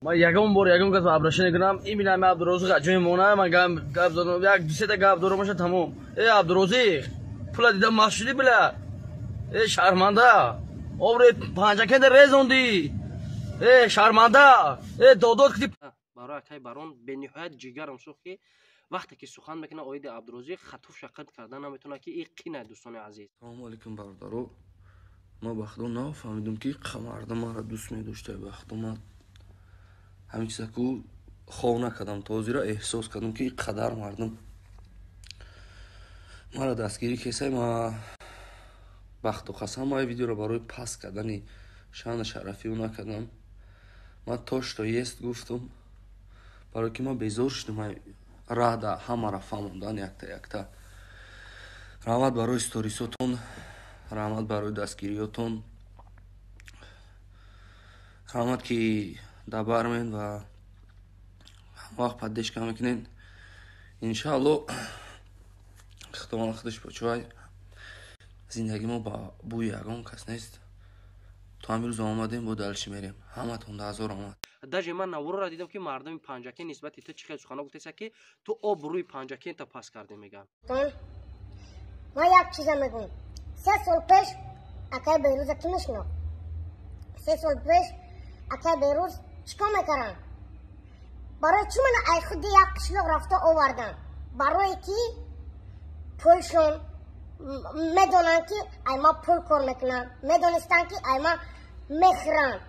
Ман ягон бор ягон кас обращение кунам, именно ами Абдурозиқ ҷои мона ман гап задам, як ду-сета гап дорам, аша тамом. Э Абдурозиқ, пула дидам маст шудӣ била. Э шарманда, обре Панҷакенда резондӣ. Э шарманда, э додод кди. Барои акай Барон бениҳоят ҷигарам сӯхт, ки вақте ки сухан мекунад оиди Абдурозиқ, хатуф шақид карда наметавонад, ки и қинай, дӯстони азиз. Салому алейкум, бародаро. Ман ба худо нафаҳмидум, ки мардум маро дӯст медошта. Ба худо, ман ҳамин чизаку хов накардам, то ҳозира эҳсос кардам, ки қадар мардум маро дастгирӣ кесай. Ма бахту қасам, ман видеоро барои паст кардани шаъну шарафи ӯ накардам. Ман то что есть гуфтум, барое ки ман безор шудам раҳда ҳамаро фаҳмондан якта якта. Раҳмат барои сторисотон, раҳмат барои дастгириётон, раҳмат, ки дабармен ва ҳамавақт поддержка мекунед. Иншаалло, Худованд худаш почувай. Зиндагӣ мо ба бӯи ягон кас нест. То ҳамин рӯз омадем, бо дальше мерем. Ҳаматон даҳазор омад. Даже ман наворора дидам, ки мардуми Панҷакент нисбати ту чӣ хел сухано гуфтеса, ки ту об рӯи Панҷакента пас кардем, мегӯянд. Ман як чиза мегӯм. 3 сол пеш акай Берӯза кӣ мешинохт? 3 сол пеш акай Берӯз чӣ кор мекардам? Барои чӣ мана ай худи як қишлоқ рафта овардам? Барое ки пулшон медонанд, ки ай ма пул кор мекунам, медонистанд, ки ай ма мехӯрам.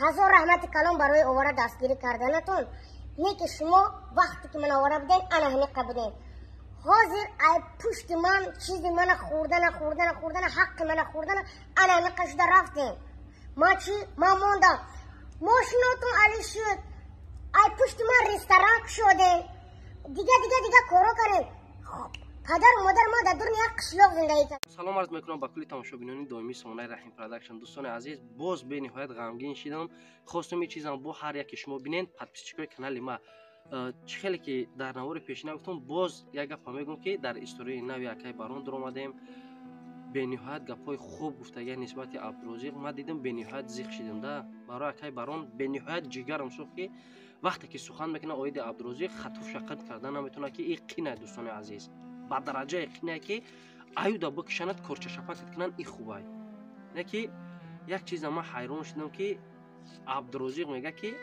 Ҳазор раҳмати калон барои овара дастгирӣ карданатон. Не ки шумо вақте ки ман овара будем, ана ҳамиқа будем. Ҳозир ай пушти ман чизи мана хӯрдана, хӯрдана, хӯрдана, ҳаққи мана хӯрдана, ана ҳамиқа шуда рафтем. Ма чӣ? Ман мондам. Мошинотон али шуд, ай пушти ман ресторан кушодем, дига, дига, дига коро кардем. Падару модар ма дар дуруни як қишлоқ зиндагӣ кард. Салом арз мекунам ба кулли тамошобинони доимии сомонаи Раҳим Продакшн. Дӯстони азиз, боз бениҳоят ғамгин шидам. Хостум ин чизам бо ҳар яке шумо бинед, подписчикои канали ма. Чӣ хеле ки дар навори пешина гуфтам, боз як гапа мегӯм, ки дар историяи нави акай Барон дуромадем. Бениҳоят гапҳои хуб гуфтагия нисбати Абдурозиқ. Ман дидам, бениҳоят зиқ шидам да. Барои акай Барон бениҳоят ҷигарам сӯхт, ки вақте ки сухан мекунад оиди Абдурозиқ, хатуф шақид карда наметавонад, ки и қинай, дӯстони азиз, ба дараҷаи қинае, ки аюда бикушанад, корчашапакат кунанд, и хубай. Не ки як чиза ман ҳайрон шудам, ки Абдурозиқ мега, ки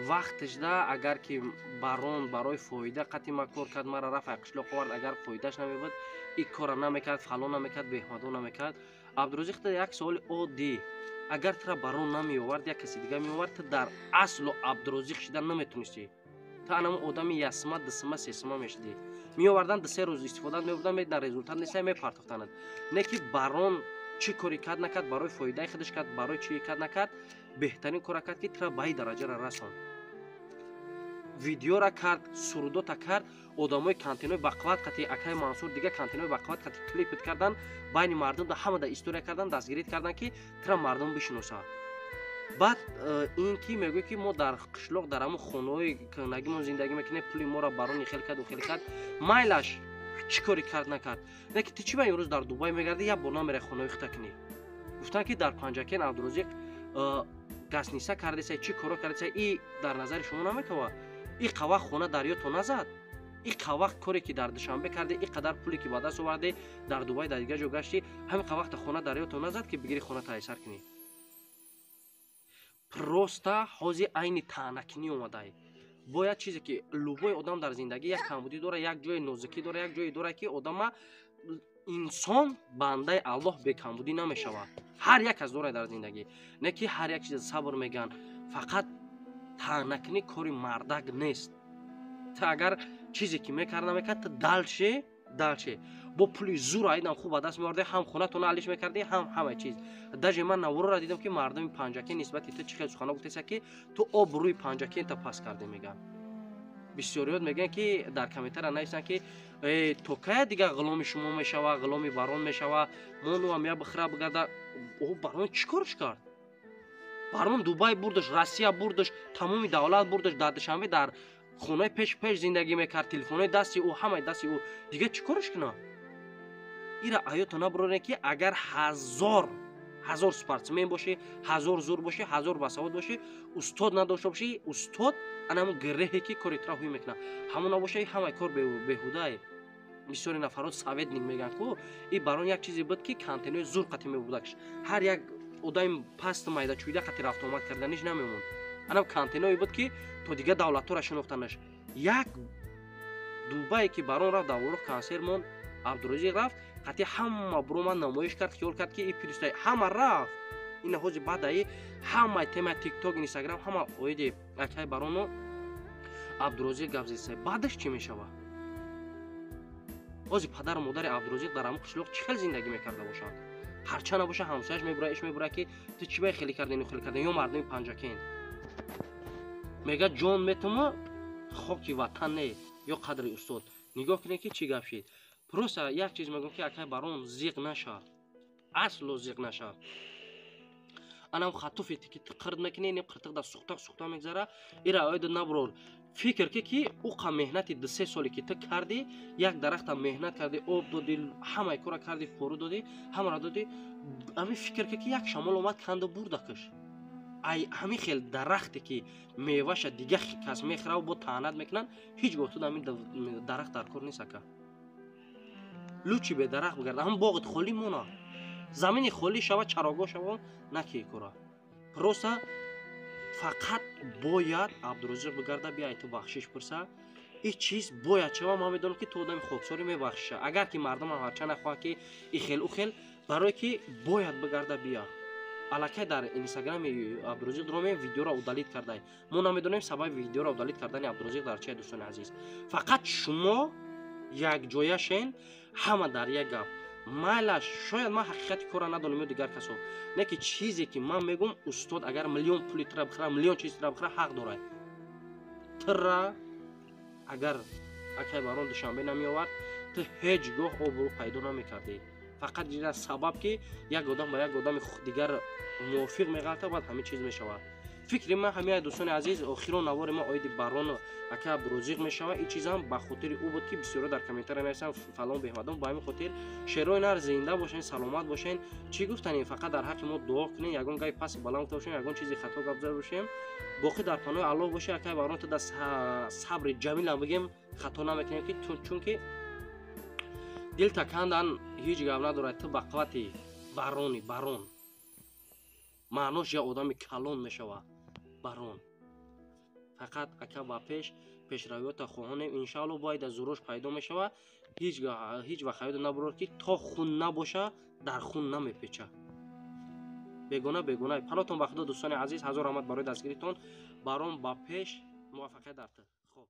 вақташда агар ки Барон барои фоида қати ма кор кард, мара рафт ай қишлоқ овард, агар фоидааш намебуд, и кора намекард, фалон намекард, беҳмадон намекард. Абдурозиқ, як суоли оддӣ: агар тура Барон намеовард, як каси дига меовард, ту дар аслу Абдурозиқ шидан наметонистӣ. Ту анамо одами ясма, дусма, сесма мешудӣ. Меовардан, ду се рӯз истифода мебурдан, медидан, результат неста, мепартохтанад. Не ки Барон чӣ коре кард накард, барои фоидаи худаш кард, барои чӣ кард накард, беҳтарин кора кард, ки тура ба ин дараҷара расон. Видеора кард, сурудота кард, одамои контентҳои бақувват қати акаи Мансур, дигар контентҳои бақувват қати клипит кардан, байни мардум да ҳама да история кардан, дастгирит кардан, ки тура мардум бишиносад. Баъд ин ки мегӯяд, ки мо дар қишлоқ, дар ҳамон хонаҳои кӯҳнагимон зиндагӣ мекунем, пули моро Барони хел кард, хел кард. Майлаш, чӣ коре кард накард, не ки ту чӣ ба имрӯз дар Дубай мегардӣ, як бор намераи хонаҳои хута кунӣ? Гуфтанд, ки дар Панҷакен Абдурозиқ гостиница кардеса, чӣ коро кардеса. И дар назари шумо наметавад? И қавақт хона дарёто назад, и қавақт коре ки дар Душанбе карде, и қадар пуле ки ба даст оварде, дар Дубай, дар дигар ҷо гаштӣ, ҳамин қавақта хона дарёто назад, ки бигири хона тайсар кунӣ? Просто ҳозир айни таънакунӣ омадай. Бояд чизе ки любой одам дар зиндагӣ як камбудӣ дора, як ҷои нозукӣ дора, як ҷое дора, ки одама, инсон, бандаи Аллоҳ бекамбудӣ намешавад. Ҳар як кас дорад дар зиндагӣ. Не ки ҳар як чиза сабр мегӯянд. Фақат таънакунӣ кори мардак нест. Ту агар чизе ки мекард намекард, ту дальше бо пули зур айдам хуб ба даст меоварди, ҳам хонатона алиш мекардӣ, ҳам ҳама чиз. Даже ман наворора дидам, ки мардуми Панҷакент нисбати ту чӣ хел сухано гуфтеса, ки ту об рӯи Панҷакента пас кардем, мегӯянд. Бисёриёт мегӯянд, ки дар комментария нависанд, ки то кая дигар ғуломи шумо мешава, ғуломи Барон мешава, монуам я бихӯра бигарда. О Барон чӣ корш кард? Барон Дубай бурдаш, Россия бурдаш, тамоми давлат бурдаш, дар Душанбе дар хонаи пеш пеш зиндагӣ мекард, телефонҳои дасти ӯ, ҳамаи дасти ӯ. Дигар чӣ корш кунад? Ира аёто набурорем, ки агар ҳазор Ҳазор спортсмен бошӣ, ҳазор зур бошӣ, ҳазор басавод бошӣ, устод надошта бошӣ, устод ана ҳамун гирреҳе ки кори тура ҳуй мекунад, ҳамон набоша, ҳамаи кор беҳудае. Бисёри нафарот советник мегӯянд ку, и барон як чизе буд, ки контентҳои зур қатӣ мебудакш, ҳар як одами пасту майдачӯида қатӣ рафтуомад карданиш намемонд. Анам контентҳое буд, ки то дигар давлатҳоро шинохтанаш. Як Дубае ки барон рафт, даворух консерт монд, Абдурозиқ рафт, қатъи ҳама буромад, намоиш кард, хиёл кард, ки и плюстай ҳама рафт. Ина ҳози баъдаи ҳамаи тема Тикток, Инстаграм, ҳама оиди акай барону Абдурозиқ гап зедса. Баъдаш чӣ мешавад? Ҳози падару модари Абдурозиқ дар ҳамон қишлоқ чӣ хел зиндагӣ мекарда бошанд? Ҳарчанд набоша, ҳамсояш мебура, иш мебура, ки ту чӣ бай хеле карден, хеле карден. Ё мардуми Панҷакент мега: ҷон метума, хоки ватан не, ё қадри устод. Нигоҳ кунед, ки чӣ гап шид. Просто як чиз мегӯям, ки акай барон зиқ нашавад, асло зиқ нашавад. Анам хатуфе ки ту қирд мекунӣ, нем қиртиқ дар сухта сухта мегзара. Ира оида наброр, фикр ки уқа меҳнати 2-3 соле ки ту кардӣ, як дарахта меҳнат кардӣ, об додӣ, ҳамаи кора кардӣ, пору додӣ, ҳамаро додӣ. Ҳамин фикр ки як шамол омад, канду бурдакаш. Ай ҳамин хел дарахте ки меваша дигар кас мехӯраву бо таънат мекунанд, ҳеҷ гоҳ ту ҳамин дарахт дар кор нест, ака. Лучше бедарахт бигард, ҳамн боғит холӣ мона, замини холӣ шава, чарогоҳ шава, наки кора. Просто фақат бояд Абдурозиқ бигарда, биай, ту бахшиш пурса. Ин чиз бояд шава. Ман медонам, ки ту одами хоксорӣ, мебахшиша, агар ки мардумам ҳарчанд нахоҳад, ки и хел у хел, барое ки бояд бигарда бия. Аллакай дар Инстаграми Абдурозиқ дромем, видеоро удалить кардай. Мо намедонем сабаби видеоро удалить кардани Абдурозиқ дар чия. Дӯстони азиз, фақат шумо якҷояшен, ҳама дар як гап. Майлаш, шояд ман ҳақиқати корро надонам ё дигар касо, не ки чизе ки ман мегӯм, устод агар миллион пули тура бихӯра, миллион чиз тура бихӯра, ҳақ дорад тра. Агар акай барон Душанбе намеовард, ту ҳеҷ гоҳ обрӯ пайдо намекардӣ. Фақат ҷира сабаб, ки як одам ба як одами дигар мувофиқ меғалта, баъд ҳамин чиз мешавад. Фикри ман ҳамин, дӯстони азиз. Охирон навори мо оиди барону ака Абдурозиқ мешавад. Ин чизам ба хотири ӯ буд, ки бисёро дар комментария нависанд фалон беҳмадон. Ба ҳамин хотир, шерои нар, зинда бошен, саломат бошен. Чӣ гуфтанем? Фақат дар ҳаққи мо дуо кунен. Ягон гаи паси баланд гуфта бошем, ягон чизи хато гап зада бошем, боқӣ дар паноҳи Аллоҳ бошед. Акай барон, ту дар сабри ҷамилам бигем, хато намекунем, ки чунки дил такандан ҳеҷ гап надорад. Ту ба қуввати барони, барон маънош як одами калон мешавад, барон. Фақат, ака, ба пеш пешравиёта хоҳонем. Иншаалло, бояд аз зурош пайдо мешавад. Ҳеҷ вақт хаёда набурор, ки то хун набоша, дар хун намепеча. Бегона бегона. Панотон ба Худо, дӯстони азиз. Ҳазор раҳмат барои дастгиритон. Барон, ба пеш, муваффақият дар ту. Хоб.